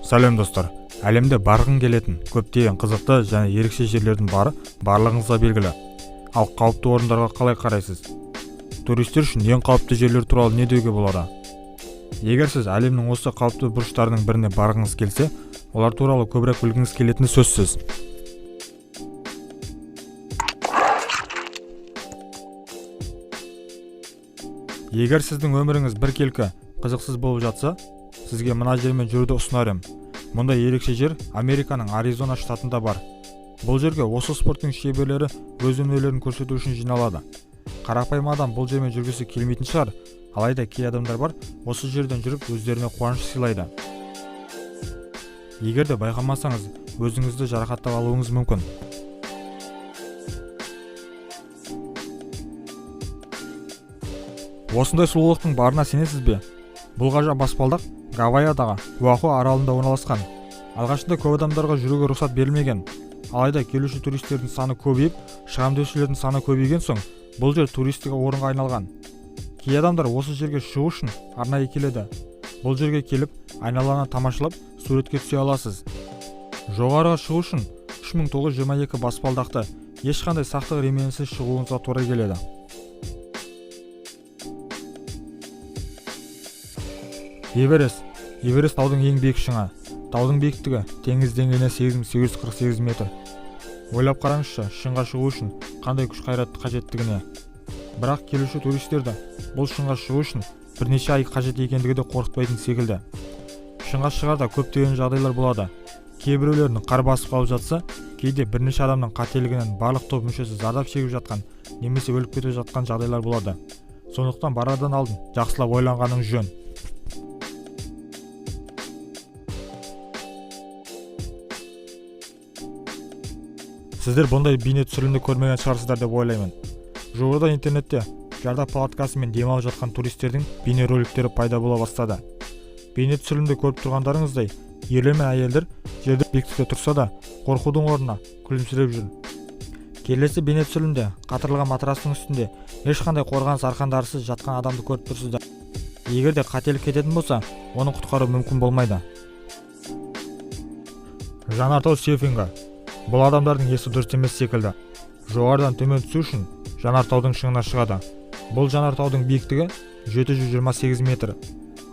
Сәлем достар. Әлемде барғың келетін көптеген қызықты және ерекше жерлердің бары барлығыңызға белгілі. Ал қауіпті орындарға қалай қарайсыз? Туристер үшін ең қауіпті жерлер туралы не деуге болады? Егер сіз әлемнің осы қауіпті бұрыштарының біріне барғыңыз келсе, олар туралы көбірек білгіңіз келетіні сөзсіз. Егер сіздің өміріңіз біркелкі, қызықсыз болып жатса, сізге мына жермен жүруді ұсынар едім. Мұндай ерекше жер Американың Аризона штатында бар. Бұл жерге осы спорттың шеберлері өз өнерлерін көрсету үшін жиналады. Қарапайым адам бұл жермен жүргісі келмейтін шығар, алайда кей адамдар бар, осы жерден жүріп өздеріне қуаныш сыйлайды. Егер де байқамасаңыз, өзіңізді жарақаттап алуыңыз мүмкін. Осындай сұлулықтың барына сенесіз бе? Бұл ғажап баспалдақ Гавайядағы Оаху аралында орналасқан. Алғашында көп адамдарға жүруге рұқсат берілмеген. Алайда келуші туристердің саны көбейіп, шығам деушілердің саны көбейген соң, бұл жер туристік орынға айналған. Кей адамдар осы жерге шығу үшін арнайы келеді. Бұл жерге келіп, айналаны тамашалап, суретке түсе аласыз. Жоғарыға шығу үшін 3922 баспалдақты ешқандай сақтық ременінсіз шығуыңызға тура келеді. Эверест. Эверест таудың ең биік шыңы. Таудың биіктігі теңіз деңгейінен 8848 метр. Ойлап қараңызшы, шыңға шығу үшін қандай күш қайрат қажеттігіне. Бірақ келуші туристерді бұл шыңға шығу үшін бірнеше ай қажет екендігі де қорқытпайтын секілді. Шыңға шығарда көптеген жағдайлар болады. Кейбіреулерінің қар басып қалып жатса, кейде бірнеше адамның қателігінен барлық топ мүшесі зардап шегіп жатқан немесе өліп кетіп жатқан жағдайлар болады. Сондықтан барардан алдын жақсылап ойланғаның жөн. Сіздер бұндай бейне түсірілімді көрмеген шығарсыздар деп ойлаймын. Жуырда интернетте жарда палаткасымен демалып жатқан туристердің бейне роликтері пайда бола бастады. Бейне түсірілімді көріп тұрғандарыңыздай, ерлер мен әйелдер жерде биіктікте тұрса да, қорқудың орнына күлімсіреп жүр. Келесі бейне түсірілімде қатырылған матрастың үстінде ешқандай қорғаныс арқандарсыз жатқан адамды көріп тұрсыздар. Егер де қателік кететін болса, оны құтқару мүмкін болмайды. Жанартау серфингі. Бұл адамдардың есі дұрыс емес секілді. Жоғарыдан төмен түсу үшін жанартаудың шыңына шығады. Бұл жанартаудың биіктігі 728 метр.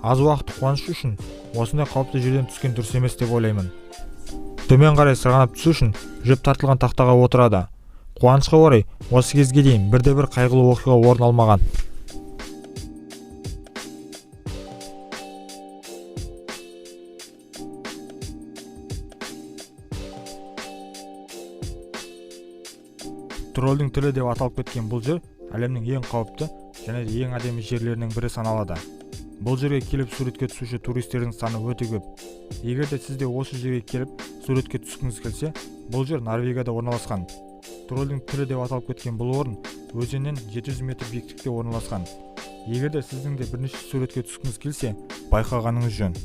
Аз уақыт қуаныш үшін осындай қауіпті жерден түскен дұрыс емес деп ойлаймын. Төмен қарай сырғанап түсу үшін жіп тартылған тақтаға отырады. Қуанышқа орай, осы кезге дейін бірде-бір қайғылы оқиға орын алмаған. Тролльдің тілі деп аталып кеткен бұл жер әлемнің ең қауіпті және де ең әдемі жерлерінің бірі саналады. Бұл жерге келіп суретке түсуші туристердің саны өте көп. Егер де сіз де осы жерге келіп суретке түскіңіз келсе, бұл жер Норвегияда орналасқан. Тролльдің тілі деп аталып кеткен бұл орын өзеннен 700 метр биіктікте орналасқан. Егер де сіздің де бірнеше суретке түскіңіз келсе, байқағаныңыз жөн.